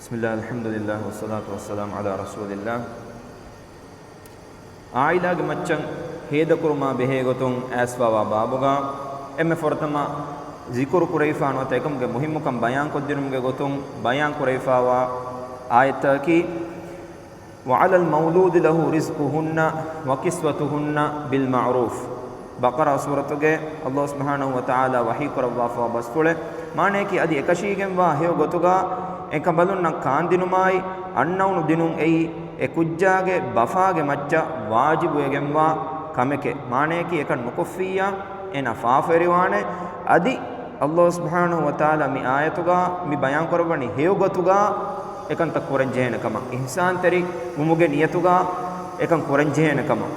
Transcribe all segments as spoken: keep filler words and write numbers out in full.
بسم الله، الحمد لله، والصلاة والسلام على رسول الله. އާއިލާގެ މައްޗަށް ހޭދަކުރުމާ ބެހޭ ގޮތުން އައިސްފާވާ ބާބުގަ އެންމެ ފުރަތަމަ ޒިކުރު ކުރެވިފާ ނުވަތަ އެކަމުގެ މުހިއްމުކަން ބަޔާންކޮށްދިނުމުގެ ގޮތުން ބަޔާން ކުރެވިފާވާ އާޔަތަކީ، وعلى المولود له رزقهن وكسوتهن بالمعروف. ބަޤަރާ ސޫރަތުގެ ﷲ ސުބްޙާނަހޫ ވަތަޢާލާ ވަޙީ ކުރައްވާފަވާ ބަސްފުޅެއް، މާނަޔަކީ އަދި އެކަށީގެންވާ ހެޔޮ ގޮތުގަ އެކަނބަލުންނަށް ކާންދިނުމާއި އަންނައުނު ދިނުން އެއީ އެ ކުއްޖާގެ ބަފާގެ މައްޗަށް ވާޖިބުވެގެންވާ ކަމެކޭ. މާނަޔަކީ އެކަން ނުކޮށްފިއްޔާ އޭނާ ފާފަވެރިވާނެ. އަދި ﷲ ސުބްޙާނަހޫ ވަތަޢާލާ މި އާޔަތުގަ މި ބަޔާންކުރައްވަނީ ހެޔޮ ގޮތުގަ އެކަންތައް ކުރަންޖެހޭނެ ކަމަށް، އިޙްސާންތެރި ވުމުގެ ނިޔަތުގަ އެކަން ކުރަންޖެހޭނެ ކަމަށް.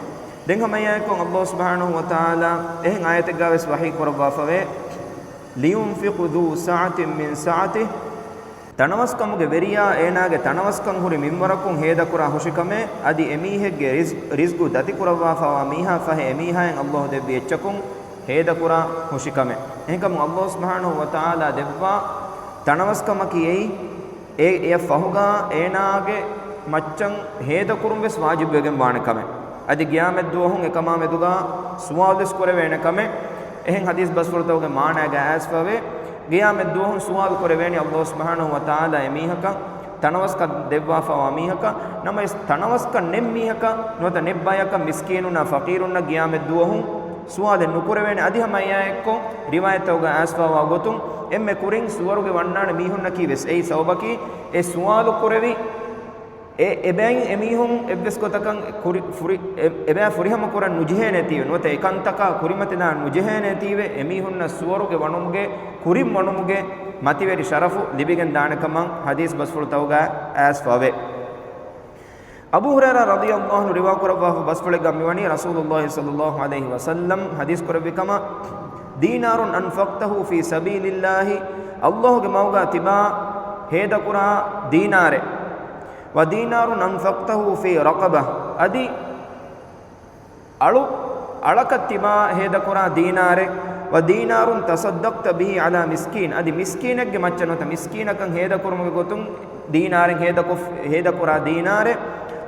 ދެން ހަމައެއާއެކު ﷲ ސުބްޙާނަހޫ ވަތަޢާލާ އެހެން އާޔަތެއްގަ ވެސް ވަޙީ ކުރައްވާފަވޭ، لينفق ذو سعة من سعته. ތަނަވަސްކަމުގެ ވެރިޔާ އޭނާގެ ތަނަވަސްކަން ހުރި މިންވަރަކުން ހޭދަކުރާ ހުށިކަމެއް، އަދި އެމީހެއްގެ ރިޒް-، ރިޒްގު ދަތިކުރައްވާފަވާ މީހާ ފަހެ އެމީހާއިން ﷲ ދެއްވި އެއްޗަކުން ހޭދަކުރާ ހުށިކަމެއް. އެހެންކަމުން ﷲ ސުބްޙާނަހޫ ވަތަޢާލާ ދެއްވާ ތަނަވަސްކަމަކީ އެއީ، އެ-، އެއަށް ފަހުގަ އޭނާގެ މައްޗަށް ހޭދަކުރުން ވެސް ވާޖިބުވެގެން ވާނެ ކަމެއް. އަދި ގިޔާމަތްދުވަހުން އެކަމާ މެދުގަ ސުވާލުވެސް ކުރެވޭނެ ކަމެއް. އެހެން ޙަދީޘް ބަސްފުޅުތަކުގެ މާނައިގަ އައިސްފަވޭ، ގިޔާމަތްދުވަހުން ސުވާލު ކުރެވޭނީ ﷲ ސުބްޙާނަހޫ ވަތަޢާލާ އެމީހަކަށް، ތަނަވަސްކަން ދެއްވާފަވާ މީހަކަށް. ނަމަވެސް، ތަނަވަސްކަން ނެތް މީހަކަށް ނުވަތަ ނެތް ބަޔަކަށް، މިސްކީނުންނާ ފަޤީރުންނަށް ގިޔާމަތްދުވަހުން ސުވާލެއް ނުކުރެވޭނެ. އަދި ހަމަ އެއާއެއްކޮށް، ރިވާޔަތްތަކުގަ އައިސްފަވާ ގޮތުން، އެންމެ ކުރިން ސުވަރުގެ ވަންނާނެ މީހުންނަކީ ވެސް އެއީ. ސަބަބަކީ، އެ ސުވާލު ކުރެވި އެ އެބައިން އެމީހުން އެއްވެސް ގޮތަކަށް ކުރި-، ފުރި-، އެ-، އެބައި ފުރިހަމަ ކުރަން ނުޖެހޭނެތީވެ، ނުވަތަ އެކަންތަކާ ކުރިމަތިލާން ނުޖެހޭނެތީވެ، އެމީހުންނަށް ސުވަރުގެ ވަނުމުގެ، ކުރިން ވަނުމުގެ މަތިވެރި ޝަރަފު ލިބިގެން ދާނެ ކަމަށް ޙަދީޘް ބަސްފުޅުތަކުގަ އައިސްފަވޭ. އަބޫ ހުރައިރާ ރަޟިޔަﷲ ޢަންހު ރިވާ ކުރައްވާފަ ބަސްފުޅެއްގަ މިވަނީ، ރަސޫލުﷲ ޞައްލަﷲ ޢަލައިހި ވަސައްލަމް ޙަދީޘް ކުރެއްވި ކަމަށް، دينار أنفقته في سبيل الله، ﷲ ގެ މަގުގަ ތިބާ ހޭދަކުރާ ދީނާރެއް، ودينار أنفقته في رقبة، އަދި އަޅު، އަޅަކަށް ތިބާ ހޭދަކުރާ ދީނާރެއް، ودينار تصدقت به على مسكين، އަދި މިސްކީނެއްގެ މައްޗަށް ނުވަތަ މިސްކީނަކަށް ހޭދަކުރުމުގެ ގޮތުން ދީނާރެއް ހޭދަކޮށް-، ހޭދަކުރާ ދީނާރެއް،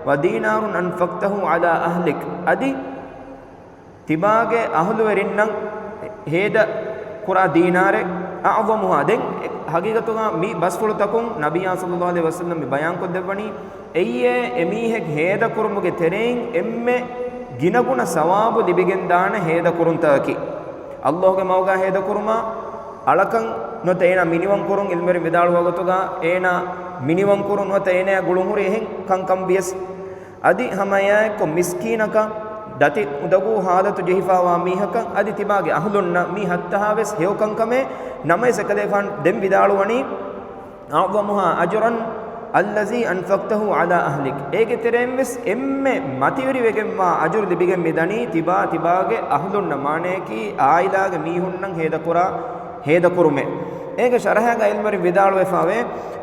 ودينار أنفقته على أهلك، އަދި ތިބާގެ އަހުލުވެރިންނަށް ހޭދަ ކުރާ ދީނާރެއް، أعظمها. ދެން އެ ޙަޤީޤަތުގަ މި ބަސްފުޅުތަކުން ނަބިއްޔާ ޞައްލަﷲ ޢަލައިހި ވަސައްލަމް މި ބަޔާންކޮށްދެއްވަނީ، އެއީ އެމީހެއް ހޭދަކުރުމުގެ ތެރެއިން އެންމެ ގިނަގުނަ ސަވާބު ލިބިގެންދާނެ ހޭދަކުރުންތަކަކީ. ﷲ ގެ މަގުގަ ހޭދަކުރުމާ، އަޅަކަށް ނުވަތަ އޭނާ މިނިވަންކުރުން، ޢިލްމުވެރިން ވިދާޅުވާ ގޮތުގަ އޭނާ މިނިވަންކުރުން ނުވަތަ އޭނާ ގުޅުންހުރި އެހެން ކަންކަން ވިޔަސް، އަދި ހަމައެއާއެއްކޮށް މިސްކީނަކަށް، ދަތި އުނދަގޫ ޙާލަތު ޖެހިފާވާ މީހަކަށް، އަދި ތިބާގެ އަހުލުންނަށް މި ހައްތަހާ ވެސް ހެޔޮ ކަންކަމޭ. ނަމަވެސް އެކަލޭފާނު ދެން ވިދާޅުވަނީ، أعظمها أجرا الذي أنفقته على أهلك. އޭގެ ތެރެއިން ވެސް އެންމެ މަތިވެރިވެގެންވާ އަޖުރު ލިބިގެން މިދަނީ ތިބާ ތިބާގެ އަހުލުންނަށް، މާނަޔަކީ ޢާއިލާގެ މީހުންނަށް ހޭދަކުރާ ހޭދަކުރުމެއް. އޭގެ ޝަރަޙައިގަ ޢިލްމުވެރިން ވިދާޅުވެފަވޭ،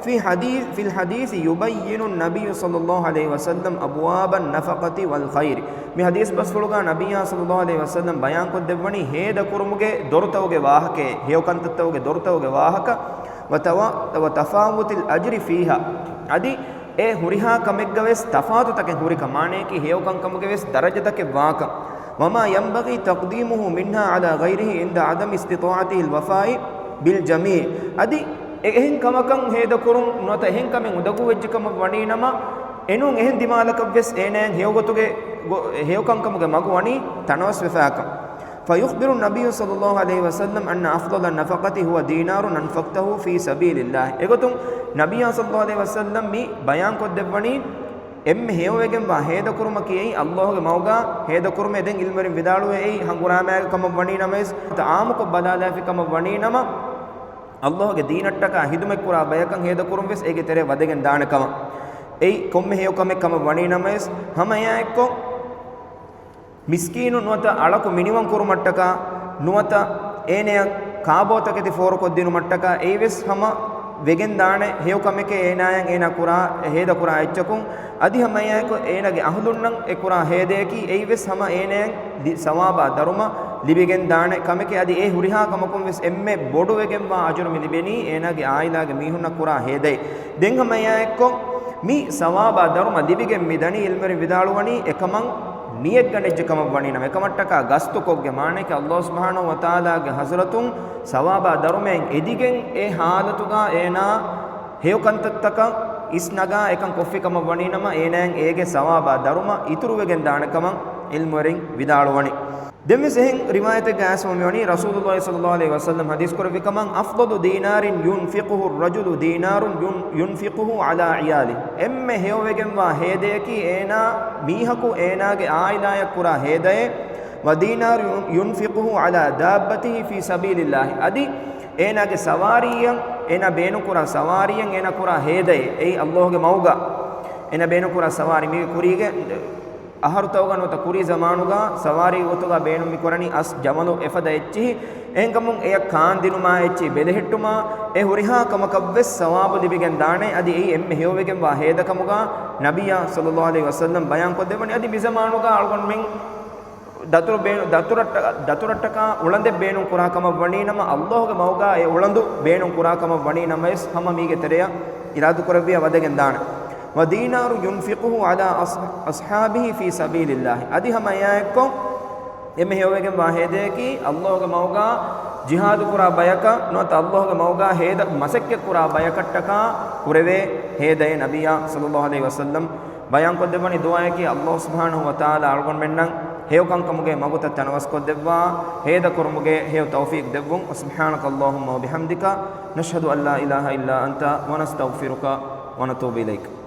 في حديث، في الحديث يبين النبي صلى الله عليه وسلم أبواب النفقة والخير. މި ޙަދީޘް ބަސްފުޅުގަ ނަބިއްޔާ ޞައްލަﷲ ޢަލައިހި ވަސައްލަމް ބަޔާންކޮށްދެއްވަނީ ހޭދަކުރުމުގެ ދޮރުތަކުގެ ވާހަކައެއް، ހެޔޮ ކަންތައްތަކުގެ ދޮރުތަކުގެ ވާހަކަ، وتوا-، وتفاوت الأجر فيها. އަދި އެ ހުރިހާ ކަމެއްގަ ވެސް ތަފާތުތަކެއް ހުރިކަން، މާނަޔަކީ ހެޔޮ ކަންކަމުގެ ވެސް ދަރަޖަތަކެއް ވާކަން. وما ينبغي تقديمه منها على غيره عند عدم استطاعته الوفاء بالجميع. އަދި އެ-، އެހެން ކަމަކަށް ހޭދަކުރުން ނުވަތަ އެހެން ކަމެއް އުނދަގޫވެއްޖެ ކަމަށް ވަނީ ނަމަ، އެނޫން އެހެން ދިމާލަކަށް ވެސް އޭނައަށް ހެޔޮ ގޮތުގެ ގޮ-، ހެޔޮ ކަންކަމުގެ މަގު ވަނީ ތަނަވަސްވެފާކަން. فيخبر النبي صلى الله عليه وسلم أن أفضل النفقة هو دينار أنفقته في سبيل الله. އެގޮތުން ނަބިއްޔާ ޞައްލަﷲ ޢަލައިހި ވަސައްލަމް މި ބަޔާންކޮށްދެއްވަނީ، އެންމެ ހެޔޮވެގެންވާ ހޭދަކުރުމަކީ އެއީ ﷲ ގެ މަގުގަ ހޭދަކުރުމޭ. ދެން ޢިލްމުވެރިން ވިދާޅުވޭ، އެއީ ހަނގުރާމައިގެ ކަމަށް ވަނީ ނަމަވެސް، ނުވަތަ ޢާއްމުކޮށް ބަލާލާފި ކަމަށް ވަނީ ނަމަ، ﷲ ގެ ދީނަށްޓަކާ ޚިދުމަތްކުރާ ބަޔަކަށް ހޭދަކުރުން ވެސް އޭގެ ތެރޭ ވަދެގެން ދާނެ ކަމަށް. އެއީ ކޮންމެ ހެޔޮ ކަމެއް ކަމަށް ވަނީ ނަމަވެސް، ހަމައެއާއެއްކޮށް، މިސްކީނު ނުވަތަ އަޅަކު މިނިވަން ކުރުމަށްޓަކާ، ނުވަތަ އޭނަޔަށް ކާބޯތަކެތި ފޯރުކޮށްދިނުމަށްޓަކާ، އެއީވެސް ހަމަ ވެގެންދާނެ ހެޔޮ ކަމެކޭ އޭނާޔަށް އޭނާ ކުރާ، ހޭދަކުރާ އެއްޗަކުން. އަދި ހަމައެއާއެކު އޭނާގެ އަހުލުންނަށް އެ ކުރާ ހޭދަޔަކީ، އެއީވެސް ހަމަ އޭނަޔަށް ދި-، ސަވާބާ ދަރުމަ ލިބިގެން ދާނެ ކަމެކޭ. އަދި އެ ހުރިހާ ކަމަކުން ވެސް އެންމެ ބޮޑުވެގެންވާ އަޖުރު މި ލިބެނީ އޭނާގެ އާއިލާގެ މީހުންނަށް ކުރާ ހޭދައެއް. ދެން ހަމަ އެއާއެއްކޮށް މި ސަވާބާ ދަރުމަ ލިބިގެން މި ދަނީ ޢިލްމުވެރިން ވިދާޅުވަނީ އެކަމަށް ނިޔަތްގަނޑެއްޖެ ކަމަށް ވަނީ ނަމަ، އެކަމަށްޓަކާ ގަސްތުކޮށްގެން މާނައަކީ ﷲ ސުބްޙާނަހޫ ވަތަޢާލާގެ ޙަޟްރަތުން ސަވާބާ ދަރުމައިން އެދިގެން އެ ޙާލަތުގަ އޭނާ ހެޔޮ ކަންތައްތަކަށް އިސްނަގާ އެކަން ކޮށްފި ކަމަށް ވަނީ ނަމަ، އޭނާއަށް އޭގެ ސަވާބާ ދަރުމަ އިތުރުވެގެން ދާނެ ކަމަށް ޢިލްމުވެރިން ވިދާޅުވަނީ. ދެންވެސް އެހެން ރިވާޔަތެއްގަ އައިސްފަ މިވަނީ، ރަސޫލުﷲ ޞައްލަﷲ ޢަލައިހި ވަސައްލަމް ޙަދީޘް ކުރެއްވި ކަމަށް، "أفضل دينار ينفقه الرجل دينار ين-، ينفقه على عياله." އެންމެ ހެޔޮވެގެންވާ ހޭދަޔަކީ އޭނާ މީހަކު އޭނާގެ އާއިލާޔަށް ކުރާ ހޭދައެއް، "ودينار ينفقه على دابته في سبيل الله." އަދި އޭނާގެ ސަވާރީއަށް، އޭނާ ބޭނުންކުރާ ސަވާރީއަށް އޭނާ ކުރާ ހޭދައެއް، އެއީ ﷲގެ މަގުގަ އޭނާ ބޭނުންކުރާ ސަވާރީ. މީގެ ކުރީގެ އަހަރުތަކުގަ ނުވަތަ ކުރީ ޒަމާނުގަ ސަވާރީ ގޮތުގަ ބޭނުން މިކުރަނީ އަސް ޖަމަލު އެފަދަ އެއްޗިހި. އެހެންކަމުން އެޔަށް ކާންދިނުމާ އެއްޗިހި ބެލެހެއްޓުމާ އެ ހުރިހާ ކަމަކަށްވެސް ސަވާބު ލިބިގެން ދާނެ. އަދި އެއީ އެންމެ ހެޔޮވެގެންވާ ހޭދަކަމުގަ ނަބިއްޔާ ޞައްލަﷲ ޢަލައިހި ވަސައްލަމް ބަޔާންކޮށްދެއްވަނީ. އަދި މިޒަމާނުގަ އަޅުގަނޑުމެން ދަތުރު ބޭނު-، ދަތުރަށްޓަ-، ދަތުރަށްޓަކާ އުޅަނދެއް ބޭނުން ކުރާ ކަމަށް ވަނީ ނަމަ، ﷲގެ މަގުގަ އެ އުޅަނދު ބޭނުން ކުރާ ކަމަށް ވަނީ ނަމަވެސް، ހަމަ މީގެ ތެރެއަށް އިރާދަކުރެއްވިޔާ ވަދެގެން ދާނެ. "ودينار ينفقه على أص-، أصحابه في سبيل الله." އަދި ހަމަ އެއާއެއްކޮށް އެންމެ ހެޔޮވެގެންވާ ހޭދަޔަކީ، ﷲގެ މަގުގަ ޖިހާދު ކުރާ ބަޔަކަށް ނުވަތަ ﷲގެ މަގުގަ ހޭދަ މަސައްކަތް ކުރާ ބަޔަކަށްޓަކާ ކުރެވޭ ހޭދައެއް. ނަބިއްޔާ ޞައްލަﷲ ޢަލައިހި ވަސައްލަމް ބަޔާންކޮށްދެއްވަނީ ދުޢާއަކީ، ﷲ ސުބްޙާނަހޫ ވަތަޢާލާ އަޅުގަނޑުމެންނަށް ހެޔޮކަންކަމުގެ މަގުތައް ތަނަވަސްކޮށްދެއްވާ، ހޭދަކުރުމުގެ ހެޔޮ ތައުފީޤު ދެއްވުން. وسبحانك اللهم وبحمدك، نشهد أن لا إله إلا أنت، ونستغفرك ونتوب إليك.